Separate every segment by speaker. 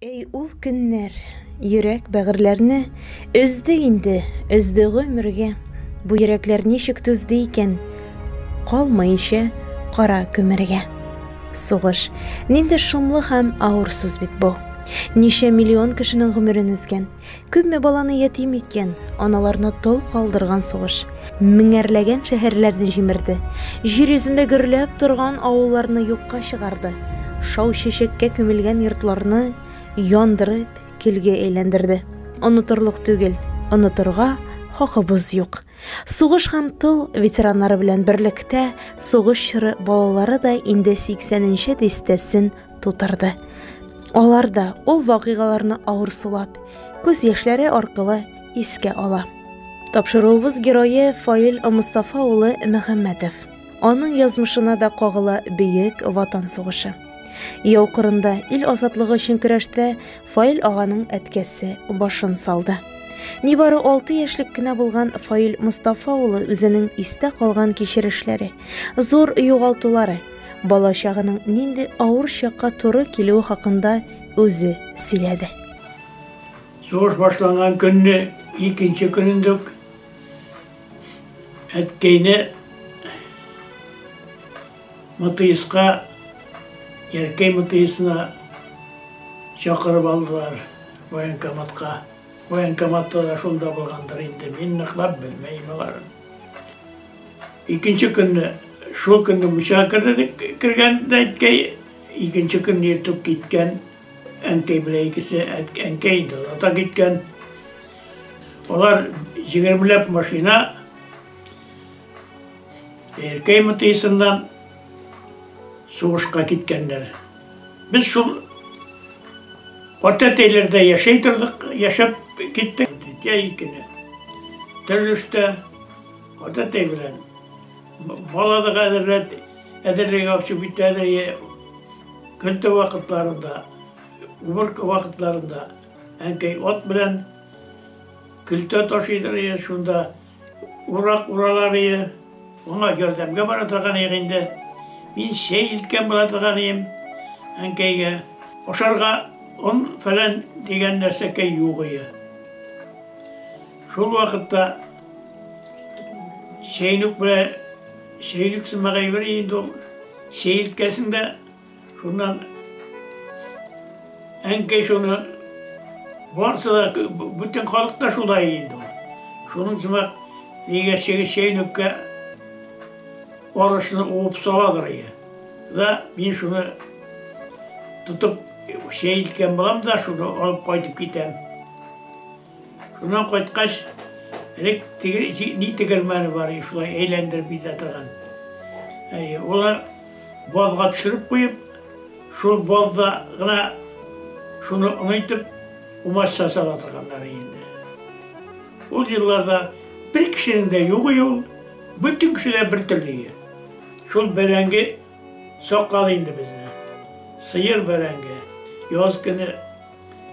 Speaker 1: Әй ул көннәр, йөрәк бәгырьләрне Өзде инде, өзде гомергә. Бу йөрәкләр ничек түзде икән, Калмаенча кара күмергә. Сугыш, нинди шомлы һәм авыр сүз бит бу. Ничә миллион кешенең гомерен өзгән, күпме баланы ятим иткән, аналарны тол калдырган сугыш. Меңәрләгән шәһәрләрне җимерде, җир йөзендә гөрләп торган авылларны юкка чыгарды, шау чәчәккә күмелгән йортларны яндырып, көлгә әйләндерде. Онытырлык түгел, онытырга хакыбыз юк. Сугыш һәм тыл ветераннары белән берлектә сугыш чоры балалары да инде 80 нче дистәсен тутырды. Алар да ул вакыйгаларны авыр сулап, күз яшьләре аркылы искә ала. Тапшыруыбыз герое Фаил Мостафа улы Мөхәммәтов. Аның язмышына да кагыла Бөек Ватан сугышы. Яу кырында ил азатлыгы өчен көрәштә Фаил аганың әткәсе башын салды. Нибары 6 яшьлек кенә булган Фаил Мостафа улы үзенең истә калган кичерешләре, зур югалтулары, балачагының нинди авыр чакка туры килүе хакында үзе сөйләде.
Speaker 2: Сугыш башланган көнне, икенче көнендә үк әткәйне МТСка, Яркәй МТСына чакырып алдылар военкоматка. Военкоматта да шунда булгандыр инде, мин ныклап белмәйм аларын. Икенче көнне, шул көнне мунчага керде, кергән дә әткәй, икенче көнне иртүк киткән. Әнкәй белән икесе, әнкәй инде озата киткән. Алар егермеләп машина Эркәй МТСыннан сугышка киткәннәр. Без шул картәтәйләрдә яшәй тордык, яшәп киттек. Җәй көне төрлештә картәтәй белән маладык әзерләп, әзерләргә алып китәдер. Көлтә вакытларында, уборка вакытларында әнкәй ат белән көлтә ташыйдыр ие, шунда урак уралар ие. Аңа ярдәмгә бара торган идек инде. Мин чәй илткән була торган идем әнкәйгә. Ашарга он фәлән дигән нәрсәкәй юк ие. Шул вакытта чәйнүк белән чәйнүк сымак әйбер инде ул. Чәй илткәсең дә шуннан әнкәй шуны барсы да бөтен халык та шулай инде ул. Шуның сымак нигә чеге чәйнүккә арышны уып саладыр ие. Да мин шуны тотып чәй илткән булам да шуны алып кайтып китәм. Шуннан кайткач, элек теге ни тегермәне бар, шулай әйләндереп китә торган. Әйе, улы базга төшереп куеп, шул базда гына шуны онытып, умача сала торганнар инде. Ул елларда бер кешенең дә югы ул, бөтен кешеләр бер төрле. Шул бәрәңге саклады инде безне. Сыер бәрәңге. Яз көне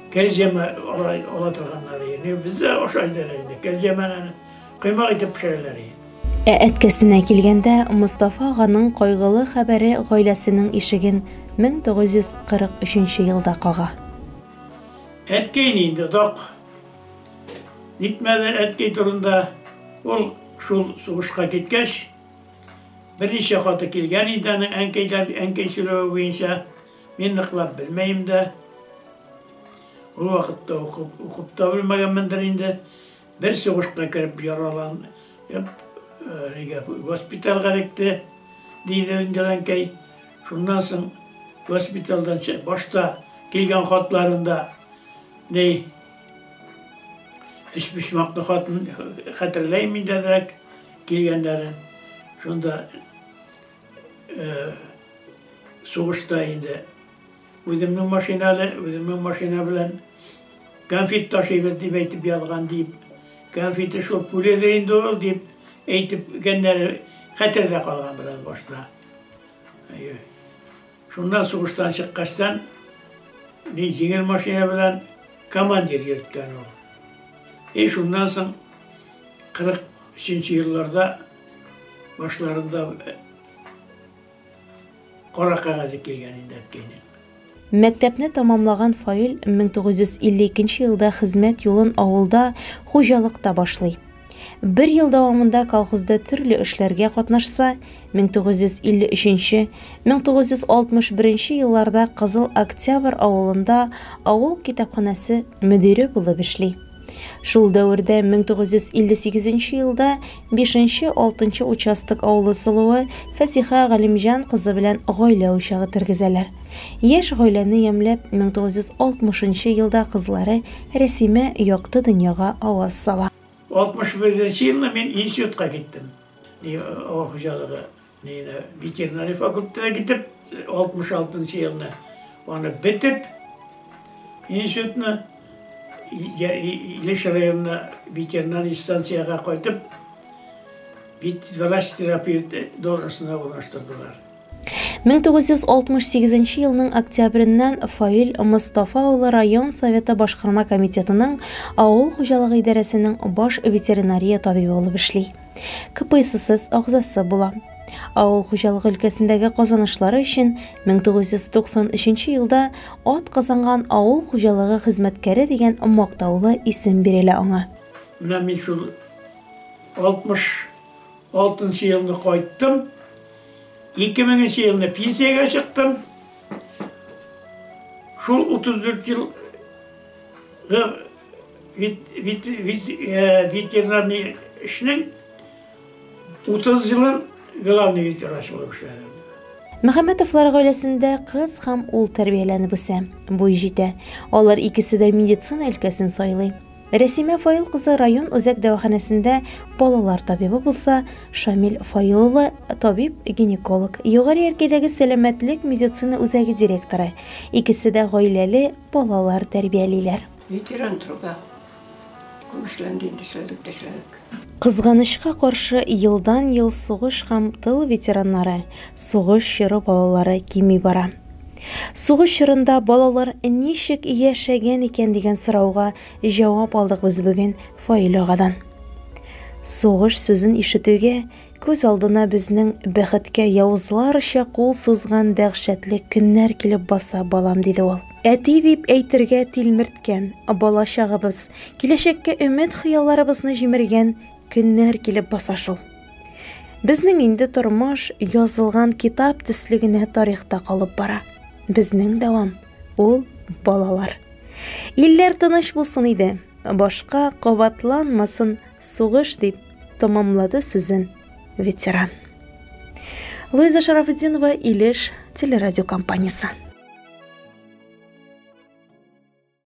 Speaker 2: Кәлҗәмә ала торганнар иде. Бездә ашайлар инде. Кәлҗәмәне коймак итеп пешерәләр иде.
Speaker 1: Ә әткәсенә килгәндә, Мостафа аганың кайгылы хәбәре гаиләсенең ишеген 1943 елда кага.
Speaker 2: Әткәйне инде озак нитмәде әткәй турында. Ул шул сугышка киткәч, берничә хаты килгән иде аның әнкәйләр, әнкәй сөйләве буенча. Мин ныклап белмәем дә. Ул вакытта укып, укып та белмәгәнмендер инде. Бер сугышка кереп яралан, нигә госпитальгә эләкте, диде инде әнкәй. Шуннан соң госпитальдән башта килгән хатларында ни өчпочмаклы хатын хәтерләйм инде әзрәк килгәннәрен. Шунда сугышта инде үземнең машиналы, үземнең машина белән конфет ташыйбыз дип әйтеп язган дип, конфеты шул пуледыр инде ул дип әйтеп гәннәре хәтердә калган бераз башта. Шуннан сугыштан чыккачтан ни җиңел машина белән командир йөрткән ул. И шуннан соң 43 елларда башларында кара кәгазе килгән инде әткәйнең.
Speaker 1: Мәктәпне тәмамлаган Фаил 1952 елда хезмәт юлын авылда, хуҗалыкта башлый. Бер ел дәвамында колхозда төрле эшләргә катнашса, 1953, 1961 елларда Кызыл Октябрь авылында авыл китапханәсе мөдире булып эшли. Шул дәвердә 1958 елда 5-6 участок авылы сылуы Фәсиха Галимҗан кызы белән гаилә учагы тергезәләр. Яшь гаиләне ямьләп 1960 елда кызлары Рәсимә якты дөньяга аваз сала.
Speaker 2: 61 нче елны мин институтка киттем. Авыл хуҗалыгы ветеринария факультетына китеп, 66 нчы елны аны бетеп, институтны Илеш районына ветеринарий станциягә кайтып, врач-терапевт должностена урнаштырдылар.
Speaker 1: 1968 елның октябреннән Фаил Мостафа улы район советы башкарма комитетының авыл хуҗалыгы идарәсенең баш ветеринария табибы булып эшли. КПСС әгъзасы була. Авыл хуҗалыгы өлкәсендәге казанышлары өчен 1993 елда ат казанган авыл хуҗалыгы хезмәткәре дигән мактаулы исем бирелә аңа.
Speaker 2: Менә мин шул 66 елны кайттым. 2000 елны пенсиягә чыктым. Шул 34 ел ветеринарный эшнең 30 елын главный ветврач булып эшләдем.
Speaker 1: Мөхәммәтовлар гаиләсендә кыз һәм ул тәрбияләнеп үсә, буй җитә. Алар икесе дә медицина өлкәсен сайлый. Рәсимә Фаил кызы район үзәк дәваханәсендә балалар табибы булса, Шамил Фаил улы табиб-гинеколог, Югары Яркәйдәге сәламәтлек медицина үзәге директоры. Икесе дә гаиләле, балалар тәрбиялиләр.
Speaker 3: Ветеран труда. Күп эшләнде инде, эшләдек тә эшләдек.
Speaker 1: Кызганычка каршы, елдан-ел сугыш һәм тыл ветераннары, сугыш чоры балалары кими бара. Сугыш чорында балалар ничек яшәгән икән дигән сорауга җавап алдык без бүген Фаил агадан. Сугыш сүзен ишетүгә күз алдына безнең бәхеткә явызларча кул сузган дәһшәтле көннәр килеп баса, балам, диде ул. Әти дип әйтергә тилмерткән балачагыбыз, киләчәккә өмет-хыялларыбызны җимергән көннәр килеп баса шул. Безнең инде тормыш язылган китап төсле генә тарихта калып бара. Безнең дәвам ул балалар. Илләр тыныч булсын иде, башка кабатланмасын сугыш дип тәмамлады сүзен ветеран. Луиза Шарафетдинова, Илеш телерадиокомпаниясе.